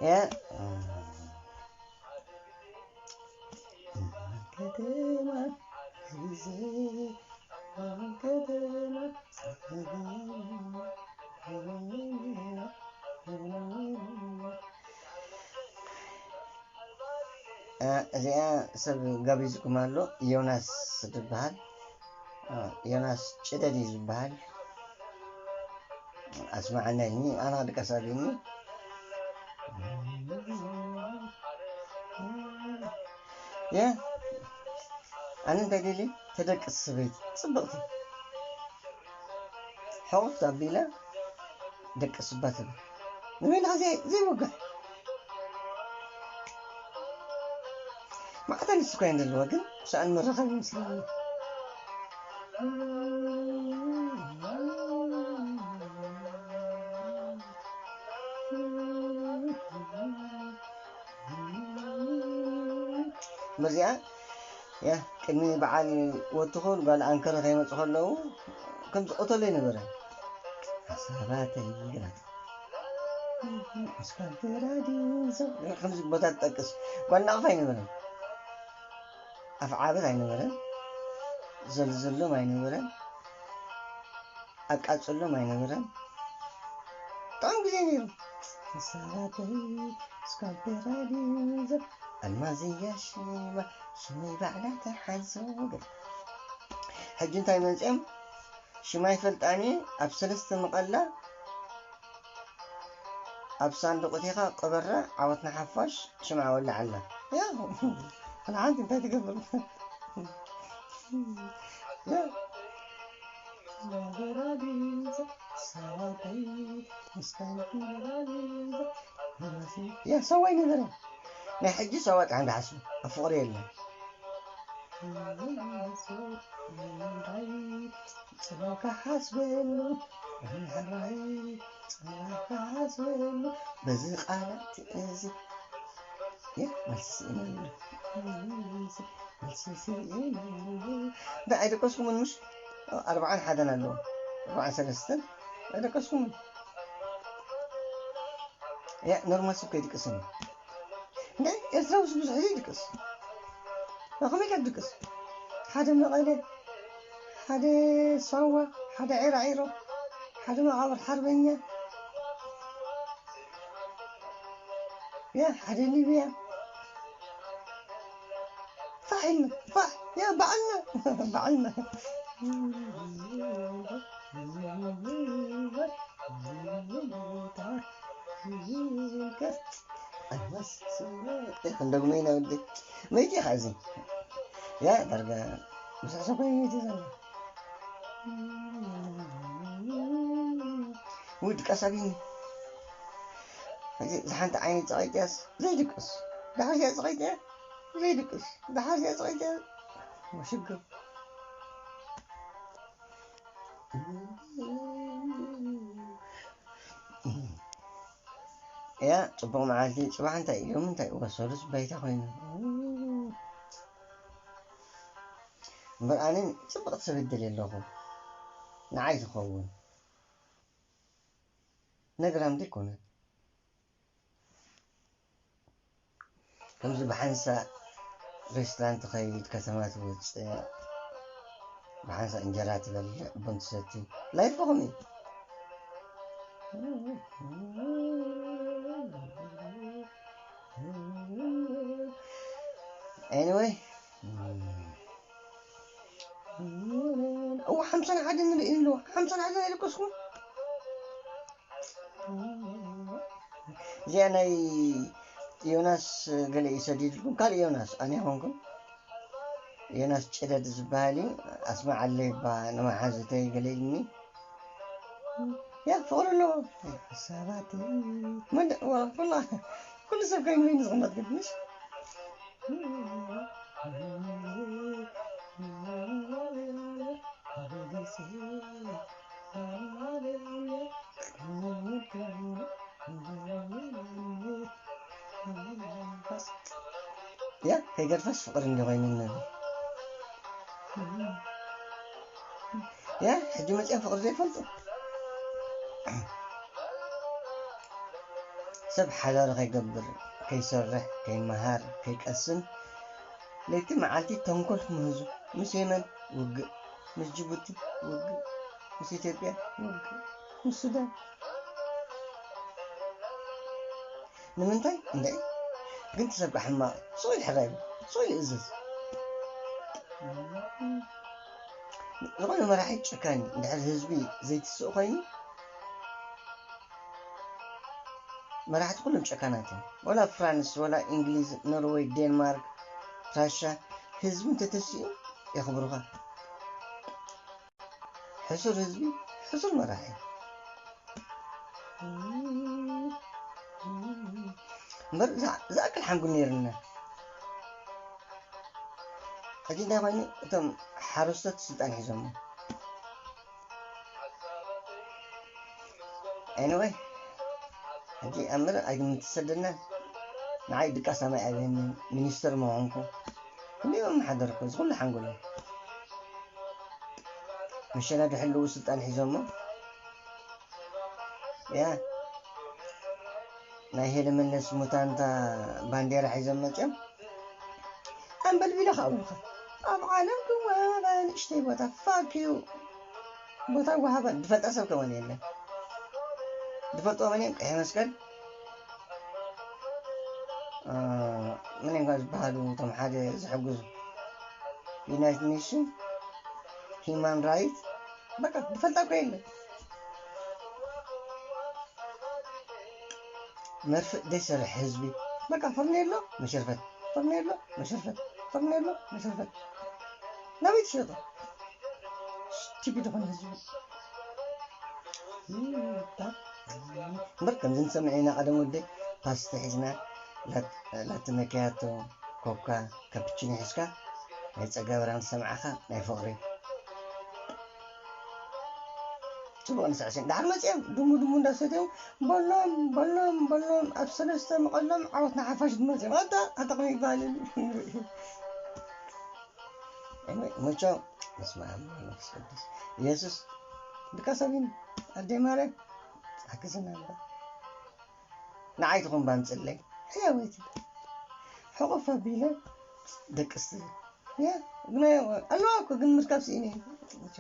ያ ከተማ ሒዘ ከተማ እ፣ እዚኣ ሰብ ጋቢዝኩም ኣሎ። ዮናስ ትበሃል። እ፣ ዮናስ ጭደድ እዩ ዝበሃል። ኣስማዓና ኢልኒ፣ ኣነ ክድቀስ ኣቢኒ። ያ፣ ኣነ እንታይ ደሊ ተደቅስ ሰበይቲ ጽብቕቲ ሕቑፍቲ ኣቢላ ደቅስ እባ ትብል። ንበይንኻ ዘይ-፣ ዘይወግሕ። ማዕተን ንሱ እኮ እየን ዘለዋ፣ ግን ሰኣን መራኸቢ ይመስለኒ። በዚኣ፣ ያ፣ ቅድሚ በዓል ወትኹን ጓል ኣንከረ ከይመጹ ከለዉ፣ ከም ዝቐተሎ ይነበረ። ሓሳባተይ ግራት። ኣስፋልት ራዲዮ ሰብ ከምዚ ቦታ ትጠቅስ። ጓል ናቕፋ ኣይነበረን። ኣፍዓበት ኣይነበረን። ዘልዘሎም ኣይነበረን። ኣቃጽሎም ኣይነበረን። ጥዑም ግዜ ነይሩ። ሓሳባተይ ኣስፋልት ራዲዮ ሰብ ኣልማዝ እያ ሽማ፣ ሽመይ ባዕላ ትሓዞ ገለ። ሕጂ እንታይ መጺኦም? ሽማ ይፈልጣኒ፣ ኣብ ሰለስተ መቐላ ኣብ ሳንዱቕ እቲኻ ቅበራ፣ ዓወት ንሓፋሽ፣ ሽምዓ ወልዓላ። ያ፣ ኣነ ሓንቲ እንታይ ትገብር? ያ። ያ፣ ሰው ኣይነበረን። ናይ ሕጂ ሰባት ሓንቲ ሓስቡ፣ ኣብ ፍቕሪ የለን። ጽባሕ ሓስበሉ፣ ሕራይ ጽባሕ ሓስበሉ፣ በዚ ቃላት እዚ፣ ያ፣ መልሲ ስኢነሉ። መልሲ ስኢነሉ። እንታይ ኣይደቀስኩምን ምሽ? ኣርባዓን ሓደን ኣለዎ። ኣርባዓን ሰለስተን ኣይደቀስኩምን። ያ፣ ኖርማል ሰብ ከይድቅስን እዩ። እንደ ኤርትራውስ ብዙሕ ዘይድቅስ። ከመይ ከድቅስ? ሓደ መቐለ፣ ሓደ ሳዋ፣ ሓደ ዒራዒሮ፣ ሓደ መቓብር ሓርበኛ፣ ያ፣ ሓደ ሊብያ። ፋሕ ኢልና፣ ፋሕ፣ ያ፣ በዓልና፣ በዓልና። ኣይወስን። ክንደግሞ ኢና ወዲ። መይቲ ኢኻ እዚ? ያ፣ ዳርጋ ብዙሕ ሰብ ኮይኑ መይቲ ዘሎ። ውድ ቀሳቢኒ። እዚ፣ እዚ ሓንቲ ዓይኒ ጸቒጥያስ ዘይድቅስ። ደሓር እዚኣ ጸቒጥያ ዘይድቅስ። ደሓር እዚኣ ጸቒጥያ ሽግር። ያ፣ ጽቡቕ መዓልቲ። ጽባሕ እንታይ እዩ? ሎም እንታይ እዩ? ሰሉስ ባይታ ኮይኑ። እምበር ኣነ ጽብቕቲ ሰብ ይደልየ ኣለኹ። ንዓይ ዝኸውን። ነግራም ዘይኮነ። ከምዚ ብሓንሳእ ሬስቶራንት ትኸይድ፣ ከተማ ትወፅእ፣ ብሓንሳእ እንጀራ ትበልዕ፣ ቡን ትሰቲ፣ ላይፍኹም እዩ። ኤኒወይ፣ እዋ ሓምሳን ሓደን ንርኢ ኣለዋ። ሓምሳን ሓደን ኣይደቀስኩም? እዚኣ ናይ ዮናስ ገለ እዩ ሰዲድልኩም። ካልእ ዮናስ ኣነ ይኾንኩም። ዮናስ ጭደድ ዝበሃል እዩ። ኣስማዓለይ እባ ንመሓዙተይ ገለ ኢልኒ። ያ፣ ፍቕሪ ኣለዎ። ሓሳባት መን-፣ ዋ፣ ኩላ፣ ኩሉ ሰብ ከይኑ በይኑ ዝቕመጥ ግን፣ ምሽ? ያ፣ ከይገድፈስ ፍቕሪ እንዲ ኮይኑ እነቢ። ያ፣ ሕጂ መፅኦም ፍቕሪ ዘይፈልጡ። ሰብ ሓዳሩ ከይገብር፣ ከይሰርሕ፣ ከይመሃር፣ ከይቀስን፣ ለይቲ መዓልቲ ተንኮል ምህዙ። ምስ የመን ውግእ፣ ምስ ጅቡቲ ውግእ፣ ምስ ኢትዮጵያ ውግእ፣ ምስ ሱዳን። ንምንታይ? እንድዒ ግን እቲ ሰብ ከኣ ሕማቕ፣ ስቕ ኢሉ ሕራይ ይብል፣ ስቕ ኢሉ ይእዝዝ። ዝኾነ መራሒ ጨካን እዩ። እንድሕር ህዝቢ ዘይትስእ ኮይኑ፣ መራሕቲ ኩሎም ጨካናት እዮም። ወላ ፍራንስ፣ ወላ እንግሊዝ፣ ኖርወይ፣ ዴንማርክ፣ ራሻ፣ ህዝቢ እንተተሲኡ የኽብሩኻ። ሕሱር ህዝቢ፣ ሕሱር መራሒ። እምበር ዝኣ-፣ ዝኣክል ሓንጉል ነይርና። ሕጂ እንታይ ኮይኑ፣ እቶም ሓረስቶት ስልጣን ሒዞሞ። ኤኒወይ፣ ሕጂ ኣምር ኣይምትሰደናን። ንዓይ ድቃስ ኣማይ ኣብየኒ፣ ሚኒስተር ምኾንኩ፣ ክንደይ ምሓደርኩ፣ እዚ ኩሉ ሓንጎለይ። መሸላ ድሕልው ስልጣን ሒዞሞ፣ ያ፣ ናይ ሄለ መለስ ሙታንታ ባንዴራ ሒዞም መፅዮም፣ ኣንበልቢለ ከብሉኻ። ኣብ ዓለም ክወሃባ ንእሽተይ ቦታ፣ ፋክ ዩ። ቦታ ወሃባ፣ ዝፈልጣ ሰብ ከማን የለን። ዝፈልጥዎ መን እዮም? ቀይሕ መስቀል፣ እ፣ መን እዮም ዝበሃሉ እቶም ሓደ ዝሕግዙ? ዩናይትድ ኔሽን፣ ሂማን ራይት፣ በቃ ዝፈልጣ እኮ የለን። መርፍእ ዘይሰርሕ ህዝቢ፣ በቃ ፈርኔሎ መሸርፈት፣ ፈርኔሎ መሸርፈት፣ ፈርኔሎ መሸርፈት። ናበይ ትሸጦ? ስቲፒድ ዝኾነ ህዝቢ። እምበር ከምዚ ንሰምዕ ኢና፣ ቀደም ወደይ ፓስቲ ሒዝና፣ ላት-፣ ላቲ መኪያቶ፣ ኮካ፣ ካፕቺኖ ሒዝካ ናይ ጸጋ ብርሃን ዝሰምዓኻ ናይ ፍቕሪ። ጽቡቕ ንስዕስዕ። ድሓር መጺኦም ድሙ ድሙ እንዳሰተዩ በሎም፣ በሎም፣ በሎም፣ ኣብ ሰለስተ መቐሎም ዓወት ንሓፋሽ ድመጺኦም። ኣታ ኣጠቕሚ ይባልን። ኤኒወይ፣ ሙቾ፣ በስመ ኣብ ወወልድ ወመንፈስ ቅዱስ። ኢየሱስ፣ ድቃስ ኣቢኒ፣ ኣደይ ማርያም፣ ሓግዝና እምበር። ንዓይ ትኹን ባምጽለይ፣ ሕያወይቲ። ሕቑፍ ኣቢለ፣ ደቅስ ትብል። ያ፣ ግን ኣለዋ እኮ፣ ግን ምርካብ ስኢነ። ሙቾ።